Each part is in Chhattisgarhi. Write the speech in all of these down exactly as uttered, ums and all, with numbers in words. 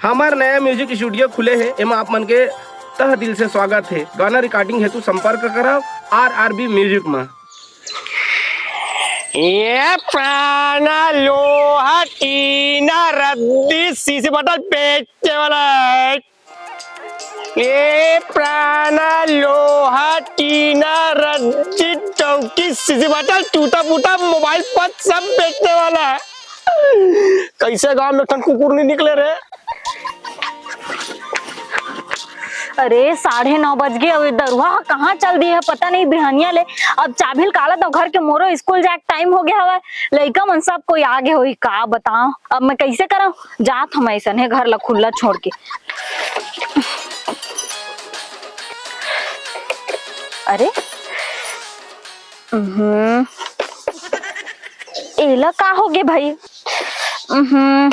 हमर नया म्यूजिक स्टूडियो खुले हे, एमा आप मन के तह दिल से स्वागत हे। गाना रिकॉर्डिंग हेतु संपर्क करव आर आर बी म्यूजिक म। ये पुराना लोहा, टीना, रद्दी, शीशे, बॉटल बेचने वाला है। ये पुराना लोहा, टीना, रद्दी, चौकी, शीशे, बॉटल, टूटा फूटा मोबाइल, पत सब बेचने वाला है। कैसे गांव में ठन कुकुर नहीं निकले रे? अरे, साढ़े नौ बज गे, अब ये दरुहा ह कहाँ चल दिए हे, पता नहीं बिहनिया ले। अब चाभी ल कालत हंव घर के, मोरो स्कूल जाए के टाइम हो गया हवय, लइका मन सब कोई आ गे होही, का बताओ, अब मैं कैसे करंव? जात हंव मैं अइसन हे घर ला खुल्ला छोड़ के। अरे, हम्म, एला का हो गे भाई? हम्म,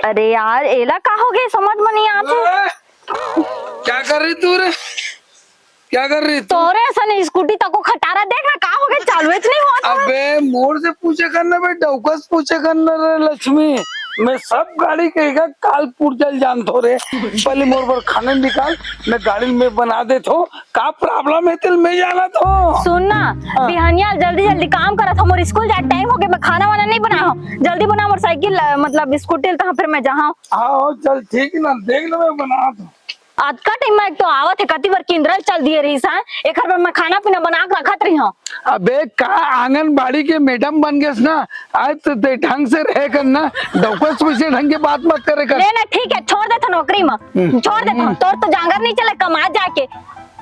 अरे यार, एला का हो गे, समझ में नहीं आत हे। क्या कर रही तू रे? क्या कर रही तू? तोरे असन स्कूटी तको खटारा, देख ना का हो गे, चालू च नहीं होत हे। अबे मोर से पूछे कर ना बे, डौका से पूछे कर ना रे लक्ष्मी। मैं सब गाड़ी के एक काल पुर्जा ल जानथों रे। पहले मोर बर खाना निकाल, मैं गाड़ी में बना देथों। का प्रॉब्लम हे तेला मैं जानथों। सुन ना, हाँ। बिहनिया जल्दी जल्दी काम करत हंव, मोर स्कूल जाए टाइम हो गे, मैं खाना वाना नहीं बनाए हंव। जल्दी बना मोर साइकिल, अ, मतलब स्कूटी ल, तहां फिर मैं जाहूं। हाँ, चल ठीक ना, देख ले मैं बनाथों। अतका टाइम में एक तो आवत हे, कति बार किंदरल चल दिए रहिस हे, एकर बर मैं खाना पीना बना के रखत रहिहूं। अबे का आंगनबाड़ी के मैडम बन गेस ना, आज तो ते ढंग से रहे कर ना, डौकस वैसे ढंग के बात मत करे कर। ले ना, ठीक हे, छोड़ देथंव नौकरी में, हम्म। छोड़ देथंव। हम्म। तोर तो जांगर नहीं चले, कमा जाके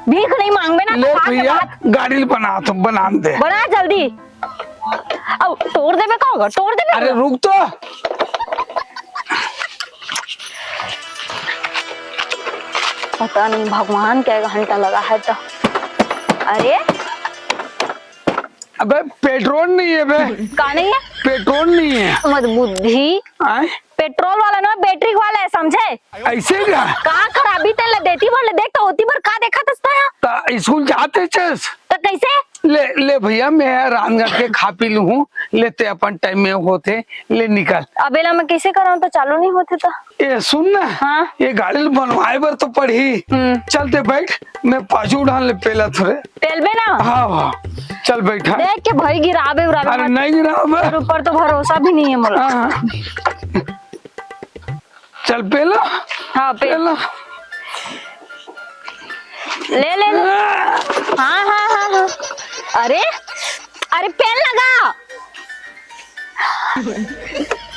भीख नहीं मांगबे ना, ले तो खा के भैया, बात। गाड़ी ल बना, तो बना दे। बना जल्दी। अब तोड़ देबे का होगा? तोड़ देबे अरे का? रुक तो। पता नहीं भगवान के घंटा लगा है तो। अरे अबे पेट्रोल नहीं है बे। का नहीं है? पेट्रोल नहीं है। मत बुद्धि। आय? पेट्रोल वाला ना, बैटरी वाला है, समझे? ऐसे का? का खराबी तेला देती भर ले, देख तो होती भर का देखा तस्ता है। ता स्कूल जाते चस? तो कैसे? ले, ले भैया, मैं रांधगढ़ के खा पी लूँ, लेते अपन टाइम में होते, ले निकल। अबेला मैं कैसे कराऊं तो चालू नहीं होते तो? ए, सुन ना, हाँ? ये गाड़ी ल बनवाए बर तो पड़ही। हम्म। चलते बैठ, मैं पाछू उड़ान ले पेला थोड़े। पेलबे ना? हाँ, हाँ, चल बैठा। देख के भाई गिराबे उराबे अरे मत। नहीं गिराबे। तेरे ऊपर तो भरोसा भी नहीं है मोला। हाँ, हाँ। चल पेला। हाँ, पे। पेला। ले, ले, ले। हाँ, हाँ, हाँ, हाँ। अरे, अरे पेल लगा।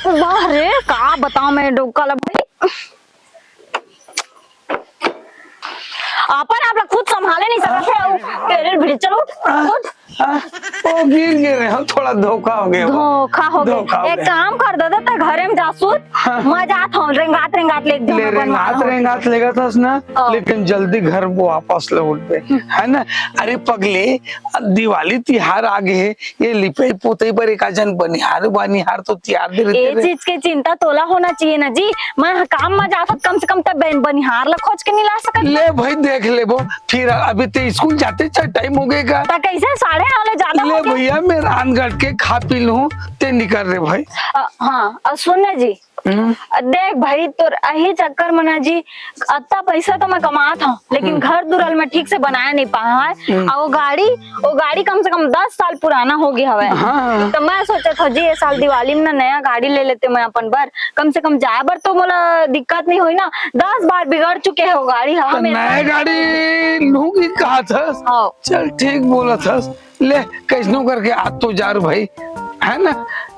वाह रे, का बताओ मैं डोका ला भाई। अपन आप ला खुद संभाले नहीं सकत हे, अउ तेरे भिड़ी चलो, खुद। हाँ, वो गिर गे रहे, हम थोड़ा धोखा हो गया। धोखा हो गया। धोखा हो एक गया। काम कर दादा, ते घरे में जा सुत, हाँ। मैं जात हूँ, रेंगात रेंगात ले एक ले, जगह बनवा रेंगात हूँ। रेंगात लेगा था ना, हाँ। लेकिन जल्दी घर वापस लौट गए, है ना? अरे पगले, दिवाली तिहार आ गए, ये लिपई पोतई बर एक आजन बनिहार बनिहार तो तियार दे रहिते ए रे। चीज के चिंता तोला होना चाहिए ना जी। मैं ह काम म जाथव, कम से कम त बन-, बनिहार ला खोज के नहीं ला सकत। ले भाई, देख लेबो, फिर अभी ते स्कूल जाते च टाइम हो गए का। त कैसे साढ़े नौ ले जादा ले हो गया? भैया, मैं रांधगढ़ के खा पी लूँ, ते निकल रे भाई। अ, हाँ, अ, सुन ना जी, हम्म। देख भाई, तोर अही चक्कर म ना जी, अत्ता पैसा तो मैं कमात हूँ, लेकिन हम्म। घर दुरल में ठीक से बनाया नहीं पाया है। हम्म। और वो गाड़ी, वो गाड़ी कम से कम दस साल पुराना हो गया हवे। हाँ। तो मैं सोचत हूँ जी, ये साल दिवाली में ना नया गाड़ी ले लेते मैं अपन बर, कम से कम जाए बर तो मोला दिक्कत नहीं होई ना। दस बार बिगड़ चुके हो गाड़ी हवा तो में। नया गाड़ी लूंगी कहा था। हाँ। चल ठीक बोला था। ले, कैसनो करके आज तो जा रे भाई, है ना?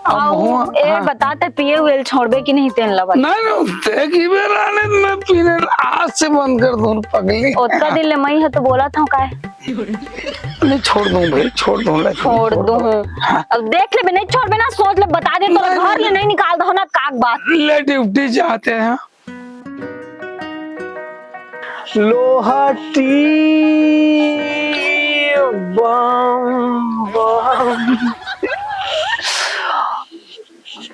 अब आओ, हुआ, ए, हाँ। बता, ते पिए हुए छोड़बे कि नहीं तेन ला बता। नहीं, नहीं, ते की बेर आने मैं पीने आज से बंद कर दूँ पगली। ओतका दिन ले मैं है तो बोला था काय? नहीं, छोड़ दूँ भाई, छोड़ दूँ, ले, छोड़ दूँ। हाँ। अब देख ले, नहीं छोड़बे ना, सोच ले, बता दे, तो नहीं, घर ले नहीं। नहीं निकाल दो ना, काक बात। ले, ड्यूटी जाते हैं। लोहा टी बम बम।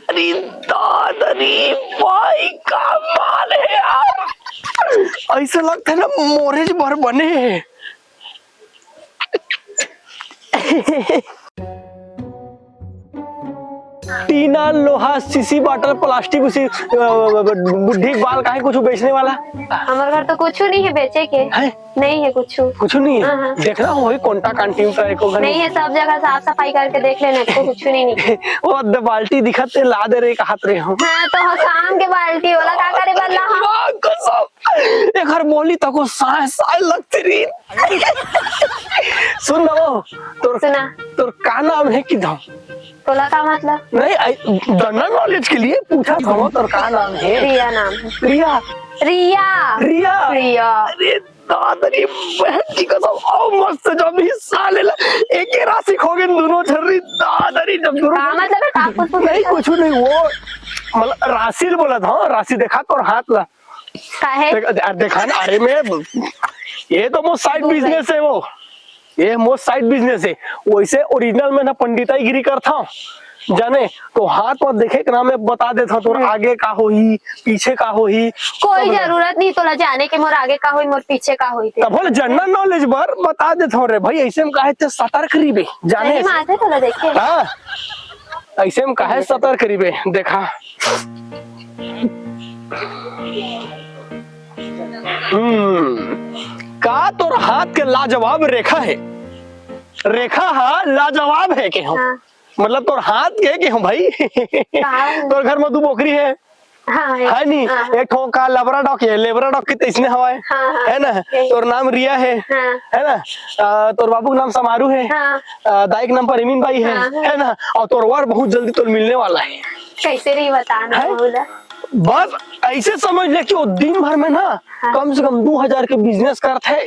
अरे दादा रे भाई, का माल है यार। ऐसा लगता है ना, मोरे ज भर बने हैं। टीना, लोहा, सीसी बाटल, प्लास्टिक, उसी, अ, बुढ़ी बाल काहे कुछ बेचने वाला? हमर घर तो कुछू नहीं है बेचे के। है? नहीं है कुछू। कुछू नहीं है? हाँ, हाँ। देखना वही कोंटा कांटी में एको घर नहीं है, सब जगह साफ सफाई करके देख लेने को कुछू नहीं निकले। वो अद्ध बाल्टी दिखत ते ला दे रे, कहात रे हम। हाँ, तो हम काम के बाल्टी वाला का करे बदला हम? हाँ, कसम। एकर बोली तको साय साय लगती रही। सुन ना वो, तोर, सुना। तोर का नाम है कि धम? तोला का मतलब? नहीं, आई, जनरल नॉलेज के लिए पूछा था वो, तोर का नाम है? रिया नाम है। रिया? रिया। रिया? रिया। अरे दादा रे, बहन की कसम, आओ मस्त जब ही साले ला, एक ही राशि खो गए दोनों झर्री, दादा रे, जब दोनों का मतलब है, का कुछ नहीं, कुछ नहीं, वो, मतलब, राशि बोला था, राशि देखा तोर हाथ ला। काहे? देख, आ, देखा ना, अरे मैं, ये तो वो साइड बिजनेस है वो, ये वो साइड बिजनेस है। वैसे ओरिजिनल में ना पंडिताईगिरी करता हूँ, जाने तो हाथ में देखे के नाम में बता देता हूँ, तोर हम्म। आगे का होही, पीछे का होही। कोई तो बोला, जरूरत नहीं तोला जाने के मोर आगे का होही, मोर पीछे का होही ते। तब बोले जनरल नॉलेज बर बता देता हूँ रे भाई, ऐसे में काहे ते सतर्क रहिबे, जाने सही से। बात है, तोला देखे। हाँ, ऐसे में काहे सतर्क रहिबे, देखा। हम्म, का तोर हाथ के लाजवाब रेखा है? रेखा हा लाजवाब है के हम? हाँ। मतलब तोर हाथ के के हम भाई? का है? तोर घर में दू बोकरी है? हाँ, है। है नी? हाँ, हाँ। एक ठो का लबरा डॉग है, लेबरा डॉग की तैसने हवाए। हाँ, हाँ। है ना? यही। तोर नाम रिया है। हाँ। है ना? आ, तोर बाबू का नाम समारू है। हाँ। आ, दाई का नाम परमीन बाई है। हाँ, हाँ। है ना? और तोर वर बहुत जल्दी तोर मिलने वाला है। कैसे रही बता ना है? बोला। बस ऐसे समझ ले कि वो दिन भर में ना हाँ। कम से कम दो हजार के बिजनेस करत है।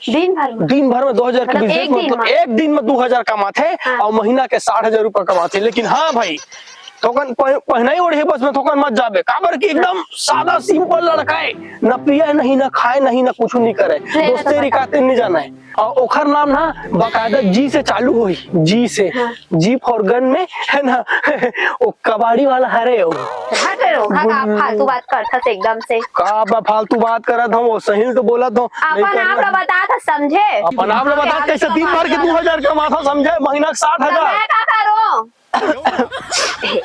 दिन भर में? दिन भर में दो हजार के मतलब बिजनेस, एक दिन मतलब में? एक दिन में दो हजार कमात है हाँ। और महीना के साठ हजार रुपया कमात है। लेकिन हाँ भाई, थोकन पह-, पहनाई ओढ़े बस में थोकन मत जाबे, काबर कि एकदम सादा सिंपल लड़का है, ना पिए नहीं, ना खाए नहीं, ना कुछ नहीं करे, नहीं, दोस्तेरी तो खातिर नहीं जाना है। और ओखर नाम ना बाकायदा जी से चालू होही, जी से। हाँ। जी फॉर गन में, है ना? वो कबाड़ी वाला हरे हो। हट रे, रोका का गुन- फालतू बात करथस एकदम से। का बा फालतू बात करत हूँ, वो सही तो बोलत हूँ। अपन आप ला बता था, समझे? अपन आप ला बता, कैसे दिन भर के दो हजार कमाथा, समझे? महीना के साठ हजार। मैं का करूँ?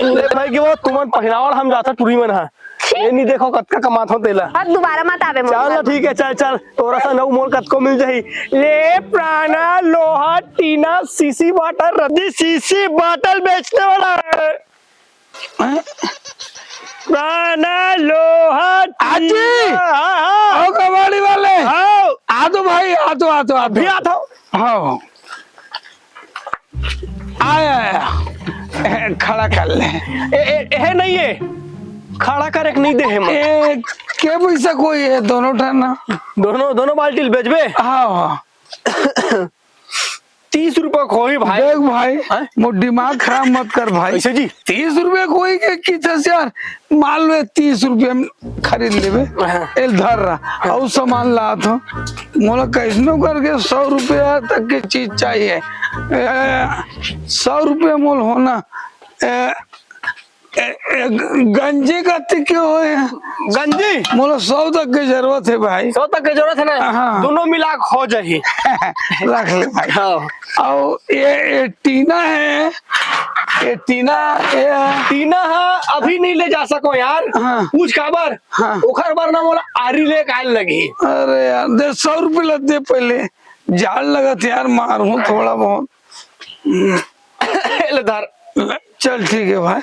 ले भाई, कि वो तुमन पहिरावड़ हम जाथा टूरी मन हा। छी। ये नहीं देखो कतका कमात हो तेला। अब दोबारा मत आवे मोर चल ना, घर। ठीक है, चल, चल, तोरा सा नौ मोल कतको मिल जाही। ले प्राणा लोहा टीना सीसी बाटल रद्दी सीसी बाटल बेचने वाला है। हैं? प्राणा लोहा आजी! टीना, हाँ, हाँ। आओ कबाड़ी वाले। आओ। आ तो भाई, आ तो, आ तो, आ तो। अभी आ तो। हाँ। आया, आया। ए, खड़ा कर ले। ए, ए, ए, नहीं है। खड़ा करे के नहीं दे है। ए, के पैसा कोई है, दोनों ठन ना? दोनों, दोनों बाल्टी ल बेचबे? हाँ, हाँ। तीस रुपया खोही भाई। देख भाई, हैं? मोर दिमाग खराब मत कर भाई। कैसे जी? तीस रुपया खोही के किथे से यार, मान लो तीस रुपया में खरीद लेबे। हाँ। एल धर रहा, हाँ। और सामान लात हो। मोला कैसनो करके सौ रुपया तक के चीज चाहिए। ए, सौ रुपया मोल होना। ए, ए, ए, गंजी कति के होए? गंजी? मोला सौ तक के जरूरत है भाई। सौ तक के जरूरत है ना? हाँ। दोनों मिला के हो जाही। रख ले भाई। हाँ। और ये, ये टीना है, ये टीना, ये टीना हा अभी नहीं ले जा सको यार। हाँ। पूछ काबर? हाँ। ओखर बर ना मोला आरी ले काल लगी। अरे यार, दे सौ रुपये लग दे पहले। जाड़ लगत यार, मार हूँ थोड़ा बहुत। ले धर। चल ठीक है भाई,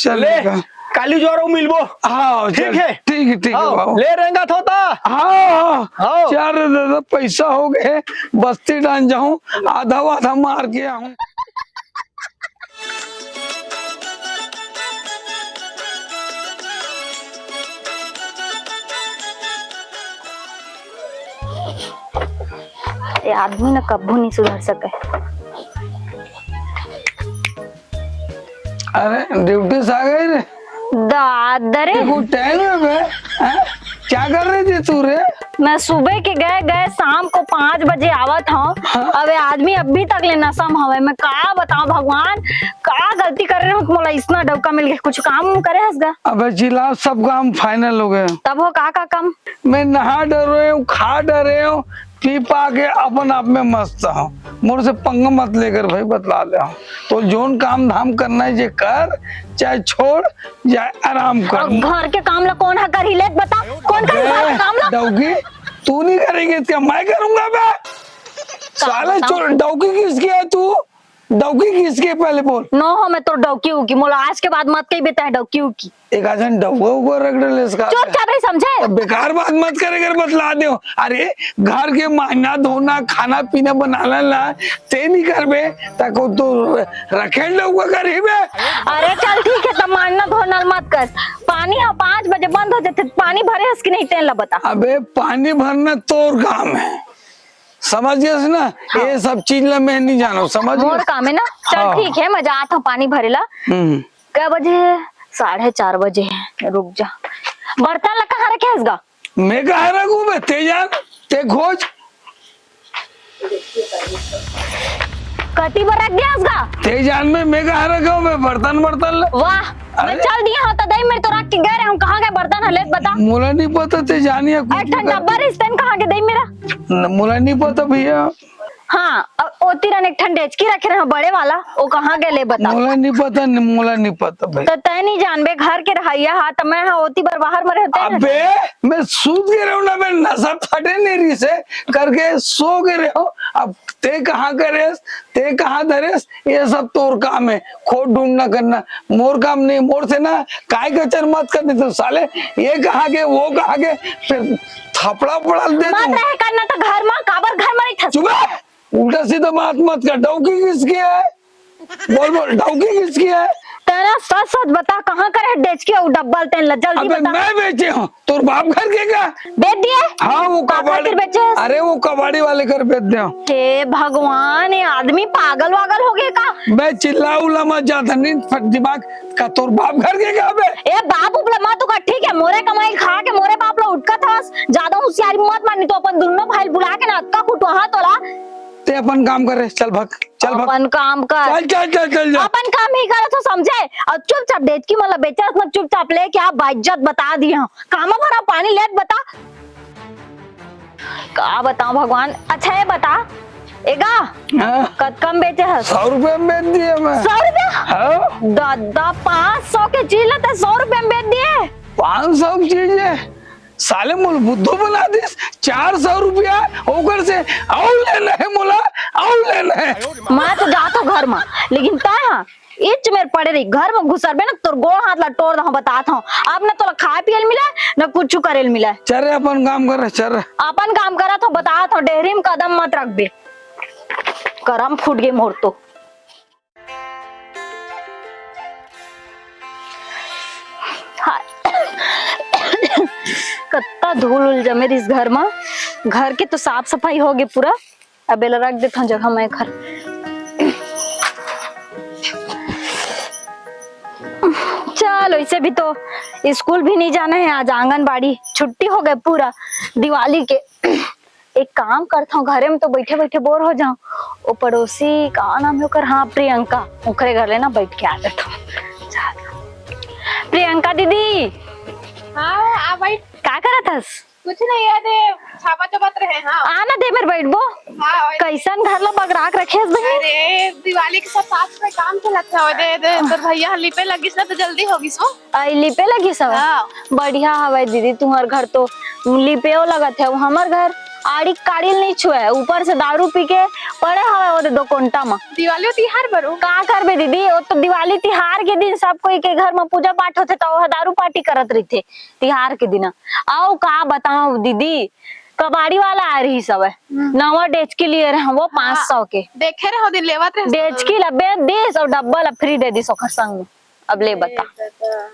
चल ले, ठीक है। काली जोरो मिलबो। हाँ, ठीक चल, है। ठीक है, ठीक है हाँ, बाबू। ले रेंगा थोता। हाँ, हाँ। हाँ। यार दादा, पैसा हो गए, बस्ती डान जाऊँ, आधा आधा मार के आऊँ। ये आदमी ना कब्बू नहीं सुधर सके। अरे, ड्यूटी से आ गई रे? दादा रे। ये कुछ टाइम है बे? हैं? क्या कर रही थी तू रे? मैं सुबह के गए, गए, शाम को पाँच बजे आवत हूँ। हाँ? अबे आदमी अभी तक ले नशा में हवे। मैं का बताऊँ भगवान, का गलती कर रहे हो, मोला इसना डौका मिल गया, कुछ काम करे हस गा? अबे जिला सब काम फाइनल हो गए। तब हो का, का काम? मैं नहा डरे हूँ, खा डरे हूँ, पी पा के अपन आप में मस्त हव। मोर से पंगा मत लेकर भाई, बतला दे हव। तो जोन काम धाम करना हे जे कर, चाहे छोड़, चाहे आराम कर। अब घर के काम ला कोन ह करही, ले बता, कोन करही घर के काम ला? डौकी, तू नहीं करेगी क्या, मैं करूंगा बे? साले बताऊं? चोर, डौकी किसकी है तू? डौकी किसके पहले बोल। नो हो, मैं तो डौकी उकी, मोला आज के बाद मत कही बेटा डौकी उकी। एक आजन डौका उका रख डले इसका। चुपचाप रही, समझे? अब बेकार बात मत करे कर, बतला दे हव। अरे, घर के मांजना धोना, खाना पीना बनाना ला, ते नहीं करबे, ताको तो रखेल डौका करही बे। अरे चल ठीक है, तब मांजना धोना मत कर। पानी ह पाँच बजे बंद हो जाथे, पानी भरे हस कि नहीं, तेन ला बता। अबे पानी भरना तोर काम है, समझ गए ना? हाँ। ये सब चीज ला मैं नहीं जानव, समझ मोर गए? काम है ना। चल हाँ। ठीक है, मैं जात हव पानी भरे ला। हम्म। कै बजे हे? साढ़े चार बजे हे। रुक जा, बर्तन ला कहाँ रखे हस गा? मैं कहाँ रखूं बे? ते जान, ते खोज। कति बर रख दिया हस गा? ते जान में मैं कहाँ रखा हूँ बे बर्तन बर्तन ला? वाह, मैं अरे। चल दिया हव त दई मेर तो रख के गए रहे हव, कहाँ गए बर्तन ह, ले बता। मोला नहीं पता, ते जानिया कुछ एक ठन कर। डब्बा रहिस तेन कहाँ गे दई मेर? न, मोला नहीं पता भैया। हाँ, अ, ओती रन एक ठन डेचकी रखे रहे बड़े वाला, वो कहाँ गे ले बता। मोला नहीं पता, न, मोला नहीं पता भाई। त तय नहीं जानबे, घर के रहइया हा, त मैं हा ओती बर बाहर में रहते हैं। अबे, मैं सूत गे रहे हूँ ना, मैं नशा फटे नहीं रही से करके सो गे रहे हूँ। अब ते कहाँ करेस, ते कहाँ धरेस, ये सब तोर काम है, खोज ढूंढना करना, मोर काम नहीं। मोर से ना काय कचर मत करने तो साले, ये कहाँ के, वो कहाँ के, फिर थपड़ा पड़ा दे मत दूं। रहे करना तो घर में, काबर घर में रही था। चुप रह। उल्टा सीधा बात मत कर, डौकी किसकी है? बोल, बोल, डौकी किसकी है? तेरा सच सच बता, कहाँ करे डेचकी अउ डब्बा ल तेन ला, जल्दी अबे बता। मैं बेचे हूँ, तोर बाप घर के का? बेच दिए? हाँ, वो का कबाड़ी, खातिर बेचे? अरे, वो कबाड़ी वाले कर बेच दे हूँ। हे भगवान, ये आदमी पागल वागल हो गए का? बे, चिल्ला उल्ला मत, ज्यादा नहीं फट दिमाग का, तोर बाप घर के का बे? ए, बाप उपला मत उका, ठीक है, मोरे कमाई खा के मोरे बाप ला उटकत हस, ज्यादा होशियारी मत मार, नहीं तो अपन दुनों भाई बुला के ना अतका कुटवा तोला। ते अपन काम कर रे, चल भग, चल भग। अपन काम कर। चल, चल, चल, चल, चल। अपन काम ही करत हो, समझे? अउ चुपचाप डेचकी मन ला बेचत मत, चुपचाप लेके आ, बाइज्जत बता दी हूँ। कामा भरा पानी लेत बता। का बताऊं भगवान। अच्छा ये बता, एगा, हाँ? कतका में बेचे हस? सौ रुपया में बेच दिए मैं। सौ रुपया? हाँ। दादा, पाँच सौ के चीज ला ते सौ रुपया में बेच दिए? पाँच सौ की चीज है। साले मोला बुद्धू बना दिस, चार सौ रुपया ओकर से अउ लेना है मोला, अउ लेना है। मैं तो जात हूँ घर में, लेकिन तय हाँ इच मेर पड़े रही, घर में घुसरबे ना तोर गोड़ हाथ ला टोर दहूँ, बतात हूँ। अब ना तोला खाए पिए ल मिले, ना कुछ करे ल मिले। चल रे अपन काम कर रे, चल रे। अपन काम करत हूँ, बतात हूँ, डेहरी में कदम मत रखबे। करम फूट गे मोर तो। हाय। कत्ता धूल उल जमे रिस घर म। घर के तो साफ सफाई हो गे पूरा। अब एला रख देथन जगह में एखर। चल, वैसे भी तो स्कूल भी नहीं जाना है, आज आंगनबाड़ी छुट्टी हो गए पूरा दिवाली के। एक काम करथव, घरे में तो बैठे बैठे बोर हो जाव। ओ पड़ोसी का नाम है ओकर, हाँ प्रियंका, ओकरे घर ले ना बैठ के आ जाथव। प्रियंका दीदी। हाँ, आ बैठ। का करत हस? कुछ नहीं, ये दे छापा चोपत रहे। हाँ। आ ना दे मेर बैठबो। हाँ, वही। कैसन घर ला बगरा के रखे हस बहिनी? अरे, दिवाली के सब साफ सफाई काम चलत है, दे, दे, तोर भैया लिपे लगिस ना तो जल्दी होगिस हो। आई लिपे लगिस हवय? हाँ। बढ़िया हवय दीदी, तुहर घर तो लिपेव लगत हे, हमर घर आड़ी काड़ी ल नइ छुए, ऊपर से दारू पी के पड़े हवय ओदे दो कोंटा म। दिवाली तिहार बर ओ। का करबे दीदी, ओ तो दिवाली तिहार के दिन सब कोई के घर म पूजा पाठ होथे, त ओह दारू पार्टी करत रहिथे तिहार के दिन। अउ का बताओ दीदी, कबाड़ी वाला आए रहिस हवय, हम्म। नवा डेचकी लिए रहे वो हाँ। पाँच सौ के। देखे रहे ओ दिन लेवत रहे। डेचकी ला बेच दिस अउ डब्बा ला फ्री दे दिस ओकर संग म। अब ले बता। ए दादा।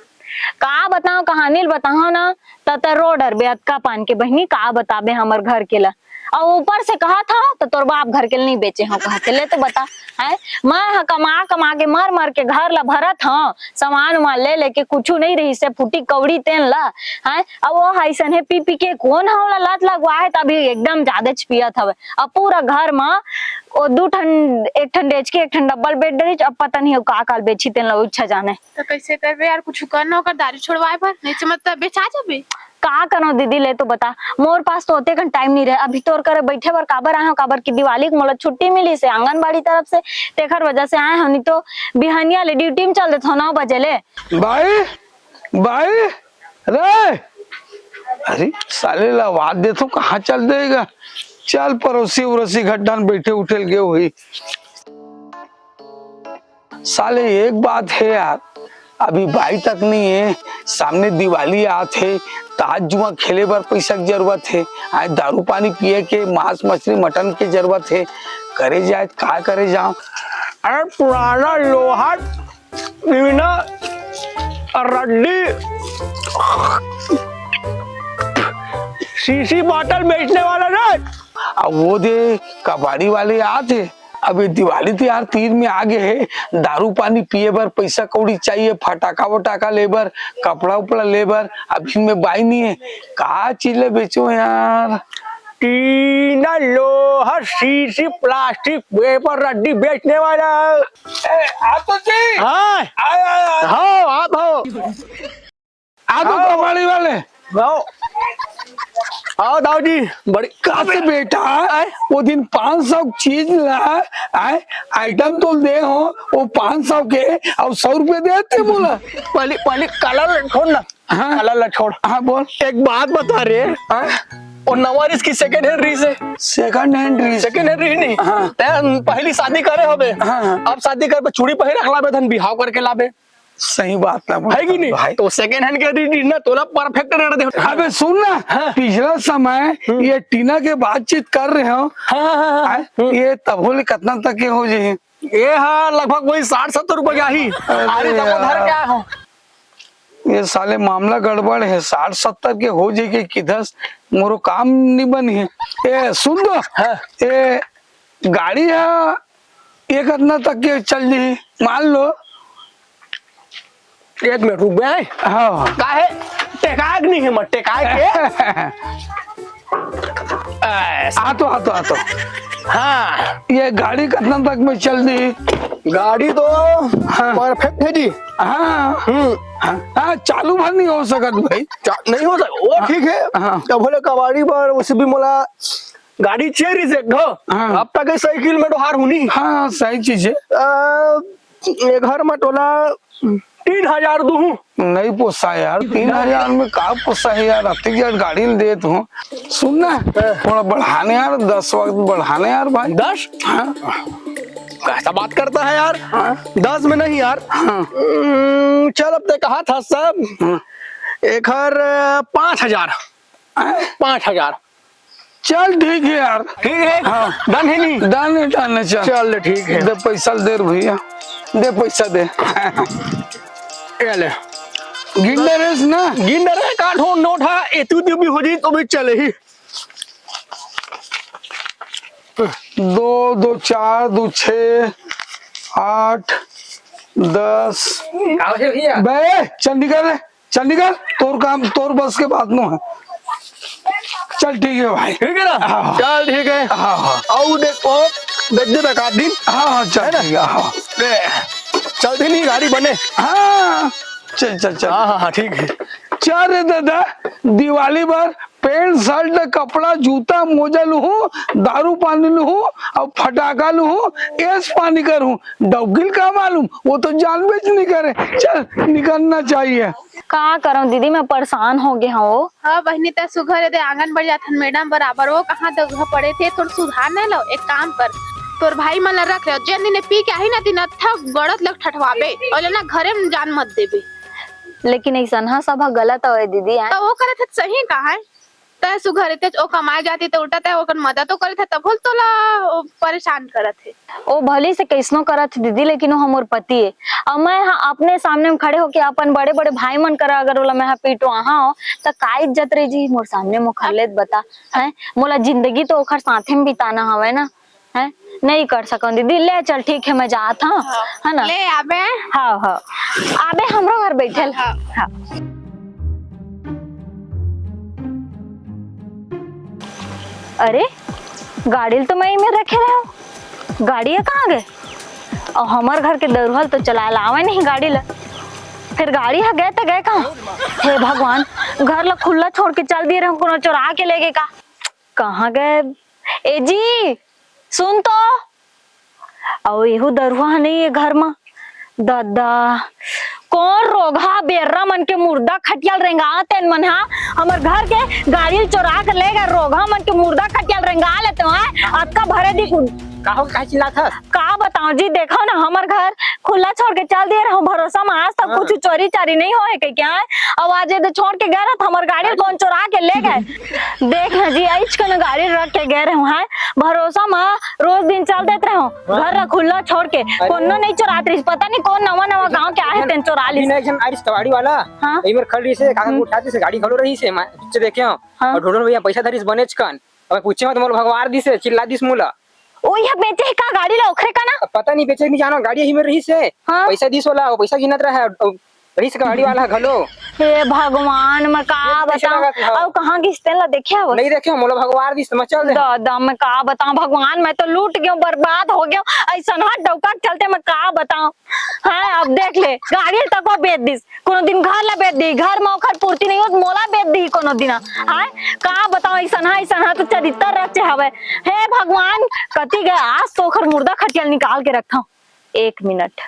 का बताओ, कहानी ल बताओ ना, त त रो डरबे अतका पान के बहिनी, का बताबे हमर घर के ला। अउ ऊपर से कहत हव, त तोर बाप घर के ल नइ बेचे हव कहत हे। ले तो बता, हैं? मैं ह कमा कमा के, मर मर के घर ला भरत हव, सामान उमान ले लेके, कुछु नइ रहिस हे, फूटी कौड़ी तेन ला, हैं? अउ ओ ह अइसन हे पी पी के, कोन ह ओला लत लगवा हे, त अभी एकदम जादेच पियत हवय। अब पूरा घर म ओ दू ठन, एक ठन डेचकी, एक ठन डब्बा ल बेच डरिस, अब पता नहीं ओ का का ल बेचही, तेन ला ओ इच्छा जाने। त कइसे करबे यार, कुछु कर ना ओकर दारू छोड़वाए बर, नहीं से मत त बेचा जाबे। का करो दीदी, ले तो बता, मोर पास तो ओतेकन टाइम नहीं रहे। अभी तोर करे बैठे बर काबर आए हो, काबर कि दिवाली के मोला छुट्टी मिलिस हे आंगनबाड़ी तरफ से, तेखर वजह से आए हो, नहीं तो बिहनिया ले ड्यूटी में चल देथो नौ बजे ले। बाई, बाई, रे, अरे साले ला आवाज देथो, कहाँ चल देगा? चल परोसी उरोसी घर डान बैठे उठे लगे हुई। साले एक बात हे यार, अभी बाई तक नहीं हे, सामने दिवाली आत हे, त आज जुआ खेले बर पैसा के जरूरत हे, आज दारू पानी पिए के, मांस मछली मटन के जरूरत हे, करे जाए त का करे जाओ? अरे पुराना लोहा टीना रड्डी शीशी बाटल बेचने वाला ना। अब वो दे कबाड़ी वाले आत हे, अभी दिवाली तिहार तीर में आ गे हे, दारू पानी पिए बर पैसा कौड़ी चाहिए, फटाका वटाका ले बर, कपड़ा उपड़ा ले बर, अब इनमें बाई नहीं हे, का चीज ले बेचो यार? टीना, लोहा, शीशी, प्लास्टिक, पेपर, रड्डी बेचने वाला। ए, आतो जी। हाँ। आय, आय, आय। हाँ, आप हो। आ तो आओ। कबाड़ी वाले। आओ। आओ दाऊ जी, बड़ी कासे बेटा, आय? वो दिन पाँच सौ चीज ला, आय, आइटम तो दे हो, वो पाँच सौ के, और सौ रुपये देते बोला। पहली, पहली कलर छोड़ ना। हाँ। कलर ला छोड़। हाँ, बोल। एक बात बता रे। हाँ? वो नवा रिस की सेकंड हैंड रिस हे? सेकंड हैंड रिस। सेकंड हैंड रिस नहीं? हाँ। तैं पहली शादी करे होबे। हाँ, हाँ। अब शादी कर चूड़ी पहन रख लाबे, धन बिहाव करके लाबे। सही बात ना बोल है कि नहीं? भाई। तो सेकंड हैंड के रिस ना तोला परफेक्ट रेट दे। अबे सुन ना, हाँ। पिछला समय हम्म। ये टीना के बातचीत कर रहे हो। हाँ, हाँ, हाँ, हाँ। आय? हम्म। ये तभो ले कितना तक के हो जाए? ये हाँ, लगभग वही साठ सत्तर रुपए के आही। अरे अरे जमा धर यार। क्या हो? ये साले मामला गड़बड़ हे, साठ सत्तर के हो जाए के किधर मोरो काम नहीं बनी है। ए, सुन तो, हाँ। ए, गाड़ी है, ये कितना तक के चल जी? मान लो। एक मिनट रुक बे। हाँ। काहे? टेकाय के नहीं है, मत टेकाय के। ऐसा। आ तो, आ तो, आ तो। हाँ। ये गाड़ी कितना तक में चल दी? गाड़ी तो हाँ। परफेक्ट है जी। हाँ। हम्म। हाँ, हाँ, चालू भर नहीं हो सकत भाई। चा-, नहीं हो सकत, वो हाँ। ठीक है। हाँ। अब बोले कबाड़ी पर उसे भी मोला गाड़ी चेरी से घो। हाँ। अब तक ये साइकिल में डोहार हुनी। हाँ, सही चीज है। आ, ये घर में टोला तीन हजार दूहूं। नहीं पोसाय यार, तीन हजार में का पोसाय यार, अतिक यार गाड़ी ले देत हो। सुन ना, हाँ। थोड़ा बढ़ाने यार, दस वक्त बढ़ाने यार भाई। दस? हाँ। कैसा बात करता है यार? हाँ। दस में नहीं यार। हाँ। हम्म, चल अब तय कहा था सब। हाँ। एक हर पाँच हजार। हाँ। पाँच हजार। चल ठीक है यार। ठीक है? हाँ। डन है नहीं? डन है, डन है, चल। चल ठीक है। दे पैसा दे रे भैया, दे पैसा दे। ये ले। गिन दे रेस ना। गिन दे रे, काठो नोट हा, एतु दियो भी हो जी तो भी चले ही। दो, दो चार, दो छः, आठ, दस। आओ जी भैया। बे, चंडीगढ़ रे। चल निकल, तोर काम, तोर बस के बात नो है। चल ठीक है भाई। ठीक है ना? हाँ, हाँ। चल ठीक है। हाँ, हाँ। आऊ देखो, देख दे बका दिन। हाँ, हाँ, चल है ना? ठीक है, हाँ। ले, चल दे नहीं गाड़ी बने। हाँ, चल, चल, चल। हाँ, हाँ, हाँ, ठीक है। चल रे दादा, दिवाली बर पैंट, शर्ट, कपड़ा, जूता, मोजा लूहूं, दारू पानी लूहूं, अउ फटाका लूहूं, एस पानी करूं। डौकी ल का मालूम, वो तो जानबेच नहीं करे। चल, निकलना चाहिए। का करंव दीदी, मैं परेशान हो गे हंव। हाँ बहिनी, तैं सुघर एदे आंगनबाड़ी जाथन मैडम बराबर, वो कहाँ दगहा पड़े थे, थोड़ा सुधार नहीं लो। एक काम कर, तोर भाई मन ला रख ले, जेन दिन पी के आही ना, दिन अत्था गड़त लग ठठवाबे, और ना घरे में जान मत देबे। लेकिन ऐसन हा सब हा गलत हवे दीदी, आय। तो वो करे थे सही कहा है, तैं सुघर एते ओ कमाए जाती त उल्टा तैं ओकर मदद तो करे थे, तब होल तोला ओ परेशान करत है। ओ भली से कैसनो करत दीदी, लेकिन ओ हमर पति है। अब मैं ह अपने सामने में खड़े होके अपन बड़े-बड़े भाई मन करा अगर ओला मैं ह पिटवाहा हो, त का इज्जत रही जी मोर सामने मुखर लेत बता, हैं? मोला जिंदगी तो ओखर साथे में बिताना हवय ना, हैं? नहीं कर सकन दीदी, ले चल ठीक है मैं जात हूँ, हाँ। है ना? ले आबे। हाँ, हाँ। आबे हमरो घर बैठल। हाँ। हाँ। अरे, गाड़ी ल तो मैं एमे रखे रहे हो, गाड़ी ह कहाँ गए? और हमार घर के दरुहा ल तो चलाए ला आवे नहीं गाड़ी ल। फिर गाड़ी ह गए त गए कहाँ? हे भगवान, घर ला खुल्ला छोड़ के चल दिए रहे, कोनो चोरा के ले गए का? कहाँ गए? ए जी, सुन तो, अउ एहू दरुहा ह नइ ए घर म। ददा, कोन रोगहा बेर्रा मन के मुर्दा खटिया ल रेंगात हे एमन हा? हमर घर के गाड़ी ल चोरा के ले गए, रोगहा मन के मुर्दा खटिया ल रेंगा लेते हो, हैं? अतका भरे दिखू। का हो, काहे चिल्लात हस? का बताओ जी, देखो ना, हमर घर खुल्ला छोड़ के चल दिए रहूं भरोसा म, आज तक हाँ। कुछ चोरी चारी नहीं होए कहिके, हैं? अउ आज ये छोड़ के गए रहे, हमर गाड़ी ल कोन चोरा के ले गए? देख ना जी, आइज कन गाड़ी रख के गए रहूं, हैं? भरोसा म रोज दिन चल देत रहूं, हाँ। घर ला खुल्ला छोड़ के, अरे। कोनो नहीं चोरात रहिस, पता नहीं कोन नवा नवा गांव के आहे, तेन चोरा अभी लिस। ना एक झन आइस कबाड़ी वाला, हाँ। एमर खड़ रहिस हे, काका हम्म। उठा दिस हे, गाड़ी घलो रहिस हे, मैं पीछे देखे हूं। हाँ। अउ ढोढोर भैया पैसा धरिस बनेच कन, अउ मैं पूछे हूं त मोला भगवार दिस हे, चिल्ला दिस मोला। ओ, ये बेचे हे का गाड़ी ला ओखरे का ना? अब पता नहीं बेचे नहीं जानो, गाड़ी ही में रहिस हे। हाँ। पैसा दिस वाला, वो पैसा गिनत रहा है, अउ रहिस गाड़ी वाला घलो। हे भगवान, मैं का ये कैसे बताऊं? लगा था? अउ कहाँ गिस तेन ला देखे हवस? नहीं देखे, मोला भगवार दिस, मैं चल दे। दादा, मैं का बताऊं भगवान, मैं तो लूट गयो, बर्बाद हो गयो। ऐसन हा डौका के चलते मैं का बताऊं? हाँ, अब देख ले, गाड़ी तक वो बेच दिस, कोनो दिन घर ला बेच दी, घर में ओखर पूर्ति नहीं होत, मोला बेच दी कोनो दिन। हाँ, का बताऊं, ऐसन हा, ऐसन हा तो चरित्र रचे हवे। हे भगवान, कति गए, आज तो ओखर मुर्दा खटिया ल निकाल के रखता हूँ। एक मिनट,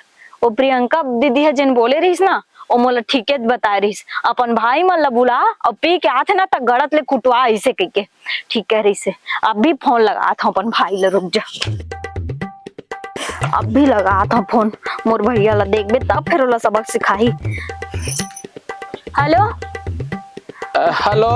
वो प्रियंका दीदी ह जेन बोले रहिस ना, वो मोला ठीके बताए रहिस, अपन भाई मन ला बुला अउ पी के आथे ना त गड़त ले कुटवा अइसे कहिके। ठीक कह रहिस हे, अभी फोन लगात हूँ अपन भाई ला, रुक जा, अभी लगात हूँ फोन। मोर भैया ला देखबे तब फिर ओला सबक सिखाही। हेलो। अ, हेलो।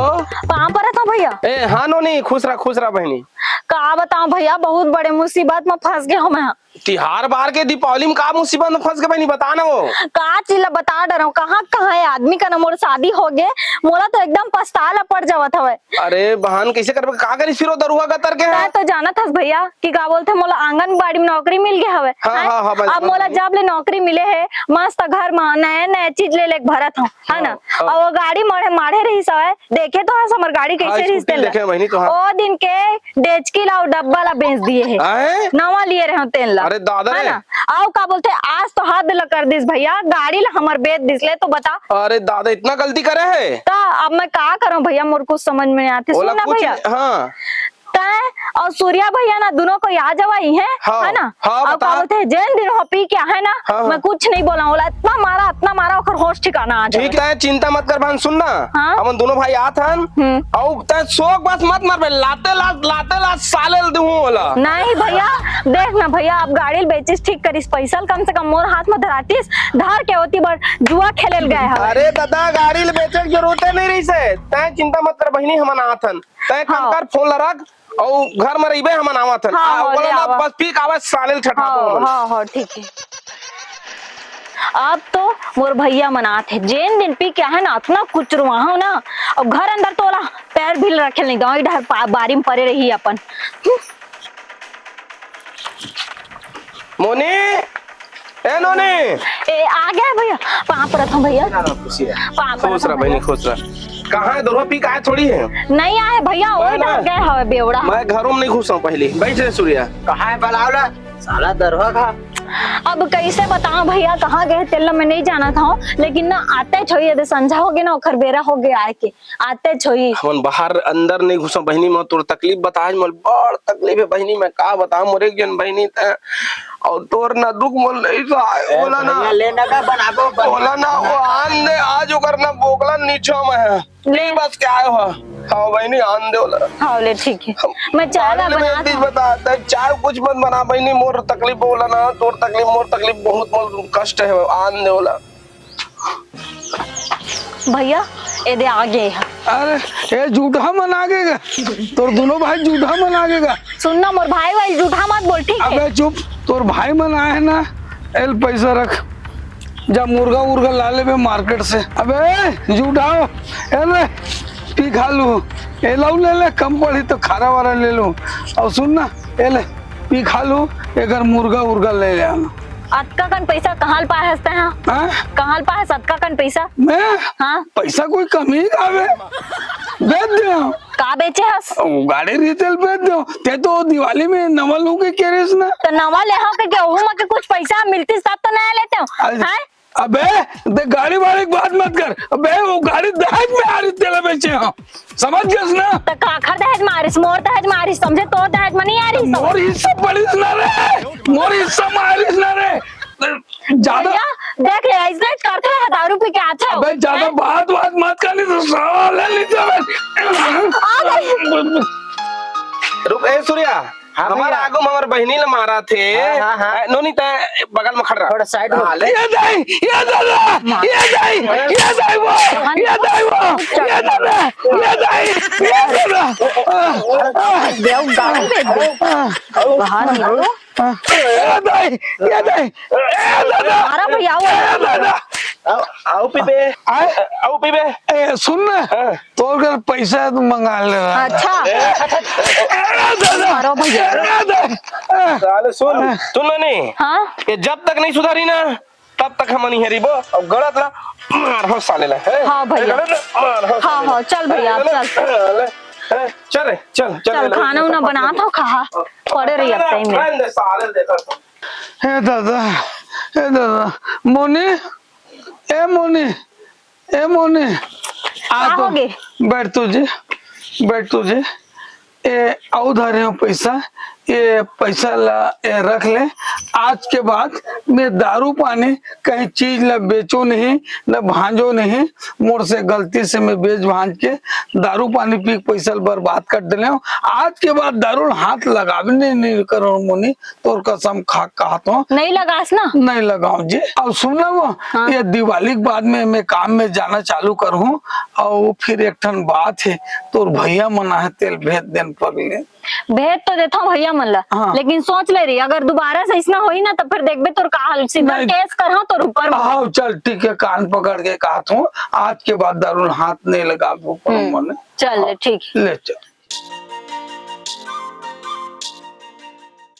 पाँव परत हूँ भैया। ए, हाँ नोनी, खुश रह, खुश रह बहिनी। का बताऊं भैया, बहुत बड़े मुसीबत में फंस गए हूँ मैं। तिहार बार के दीपावली में का मुसीबत में फंस गए बहिनी, बता ना वो। का चीज ला बता डरहूं, कहाँ कहाँ है आदमी का ना, मोर शादी हो गए, मोला तो एकदम पछताला पड़ जावत हवे। अरे बहन, कैसे करबे, का करी फिर वो दरुहा गतर के तैं है? तो जानत हस भैया कि का बोलथे, मोला आंगनबाड़ी में नौकरी मिल गए हवे। हाँ, हैं? हाँ, हाँ, बस, अब बस, मोला बस। जब ले नौकरी मिले हे, मस्त घर में नए नए चीज ले लेके भरत हूँ, है ना? हाँ, हाँ। और वो गाड़ी माढ़े माढ़े रहिस हवे, देखे तो हस हमर गाड़ी हाँ, कैसे रहिस scooty तेन ला। देखे बहिनी तो, हाँ। ओ दिन के डेचकी ला अउ डब्बा ला बेच दिए हे। आए? नवा लिए रहे तेन ला। अरे दादा है रे। ना? अउ का बोलथे, आज तो हद ला कर दिस भैया, गाड़ी ला हमर बेच दिस ले तो बता। अरे दादा, इतना गलती करे है? त अब मैं का करूं भैया, मोर कुछ समझ में नहीं आथे। ओला सुन ना कुछ भैया। नहीं, हाँ। तैं अउ सूर्या भैया ना, दोनों कोई आ जावा ही है, हाँ, है ना? हाँ, अउ बता। का बोलथे, जेन दिन हो पी के आहे ना, हाँ, हाँ। मैं कुछ नहीं बोला, ओला इतना मारा, इतना मारा, ओकर होश ठिकाना आ जाए। ठीक है, चिंता मत कर बहन, सुन ना, हाँ? हमन दोनों भाई आत हन, हम्म। अउ तैं शौक बस मत मार बे, लाते लात, लाते लात साले ल दूहूं ओला। नहीं भैया, देख ना भैया, अब गाड़ी ल बेचिस, ठीक करिस, पैसा ल कम से कम मोर हाथ में धरातिस, धर के ओती बर जुआ खेले ल गए हवे। अरे दादा, गाड़ी ल बेचे के जरूरते नहीं रहिस हे, तैं चिंता मत कर बहिनी, हमन आत हन। तैं काम हाँ। कर, फोन ला रख, अउ घर में रहिबे, हमन आवत हन। हाँ, आ, हाँ, ओला ले ना आवा। बस पी के आवा, साले ल छटकाबो हाँ, हमन। हाँ, हाँ, ठीक है। अब तो मोर भैया मन आत हे, जेन दिन पी के आहे ना, अतना कुचरुआहूं ना, अउ घर अंदर तो ओला पैर भी रखे नहीं दो, इधर पा-, बारी में परे रही अपन। मोनी, ए नोनी। ए, आ गया भैया, पाँव परत हूँ भैया। ना, ना, खुशी है। पाँव परत खुश रह हूँ बहिनी, भैया। खुश रह। कहाँ है दरुहा पी के आए थोड़ी है? नहीं आए भैया, मैं वही ना, डर गए हवे बेवड़ा। मैं घरों में नहीं घुसा पहले। बैठ रे सूर्या। कहाँ है, बुलाओ ला, साला दरुहा का। अब कैसे बताओ भैया, कहाँ गए तेला मैं नहीं जानत हूँ, लेकिन ना आते छोई, यदि संझा हो गए ना, ओखर बेरा हो गए आए के। आते छोई। हमन बाहर अंदर नहीं घुसा बहिनी, मैं तोर तकलीफ बता, आज मोर बड़ तकलीफ है बहिनी, मैं का बताऊं, मोर एक जन बहिनी तैं, अउ तोर ना दुख मोर नहीं सहाय, ए, ओला ना, भैया, ले ना का बनाबो, बन- ओला ना, वो आन दे, आज ओकर ना बोकला नीचा में है। ले। बस क्या है हो? हाँ बहिनी, आन दे ओला। हाँ, ले, ठीक है। मैं चाय बारे ना में एक बनाता चीज हूँ। बता, तैं चाय कुछ मत बना बहिनी, मोर तकलीफ ओला ना, तोर तकलीफ, मोर तकलीफ बहुत, मोर कष्ट है, आन दे ओला। भैया, ए दे आ गए हैं। अरे, ए जूठा मन आ गए गा। तोर दोनों भाई जूठा मन आ गए गा। सुन ना, मोर भाई, भाई जूठा मत बोल, ठीक है? अबे चुप, तोर भाई मन आए हैं ना, एल पैसा रख, जा मुर्गा उर्गा ला लेबे मार्केट से। अबे जूठा, ए ले, पी खा लू, ए लाऊ ले ले, कम पड़ी तो खारा वारा ले लू। अउ सुन ना, ए ले, पी खा लू, एकर मुर्गा उर्गा ले ले आना। अतका कन पैसा कहाँ ल पाए हस तैं हा? हाँ? कहाँ ल पाए हस अतका कन पैसा? मैं? हाँ। पैसा कोई कमी आवे? बेच दे। का बेचे हस? वो गाड़ी रिटेल बेच दे। तैं तो दिवाली में नवा लूं के कहे रहिस ना। तो नवा ले हो के, के ओहू में के कुछ पैसा मिलतिस तब तो नया लेते हो। अरे, हैं? अबे, ते गाड़ी वाले की बात मत कर। अबे, वो गाड़ी दहेज में आ रही, तेला बेचे हम। समझ गए ना? त काखर दहेज मारिस? मोर दहेज मारिस, समझे? तोर दहेज में नहीं आ रही सब। मोर हिस्सा पड़िस ना रे, मोर हिस्सा मारिस ना रे। ज्यादा भैया, देख ले, ऐसे करते हैं, दारू पी के आते हो। अबे, ज्यादा हैं? बात, बात मत कर, नहीं तो साला ले लीजिए। आ गई। रुक, ए सूर्या, हाँ हमार भैया। आगू में हमार बहिनी ल मारा थे। हाँ, हाँ, हाँ। ए, नोनी, तै बगल में खड़ रहा। थोड़ा side हो। हाँ, ले। ये दाई, ये दादा, ये दाई, ये दाई वो, ये दाई वो, ये दादा, ये दाई, ये दादा। देव गाड़ी में दे। बाहर निकलो। ए दाई, ये दाई, ए दादा। मारा भैया, वो ए दादा। आओ, आओ पीबे। आए? आओ पीबे। ए, सुन ना। हाँ। तोर घर पैसा है, तू मंगा ले। अच्छा। ए, दादा। मारो भैया। ए, दादा। साले सुन, सुन ना नहीं। हाँ? ये जब तक नहीं सुधारी ना, तब तक हम नहीं हरीबो। अब गलत ला मार हो साले ला, हैं? हाँ भैया। गलत ला मार हो हाँ, साले ला। हाँ, चल भैया, हैं, चल। ले, हैं, चल रे, चल, चल, चल, ले, खाना ले, उना ले, बना ले। तो कहा पड़े रही अब टाइम में। रहने दे, साले देखा तो। हे दादा, हे दादा, मोनी, ए मोनी, ए मोनी, आ का तो होगे? बैठ तू जी, बैठ तू जी। ए, अउ धरे हो पैसा, ये पैसा ला, ए, रख ले। आज के बाद मैं दारू पानी कहीं चीज ला बेचो नहीं, न भांजो नहीं। मोर से गलती से मैं बेच भांज के दारू पानी पी के पैसा ला बर्बाद कर देले हो। आज के बाद दारू ला हाथ लगावे नहीं, नहीं करो मोनी। तोर कसम खा के कहत हूँ। नहीं लगास ना? नहीं लगाऊं जी। अब सुन ना वो, हाँ। ये दिवाली के बाद में मैं काम में जाना चालू करूँ। और फिर एक ठन बात है, तोर भैया मन आहे, तेला भेज देन पगले। भेज तो देता हूँ भैया मन ला, हाँ। लेकिन सोच ले रही, अगर दोबारा से ऐसना होई ना, तो फिर देखबे तोर का हाल, सीधा नहीं। केस करहा तोर ऊपर में। हाँ, चल ठीक है, कान पकड़ के कहत हूँ, आज के बाद दारू हाथ नहीं लगाबो हम्म, मन। चल ले, ठीक। ले चल।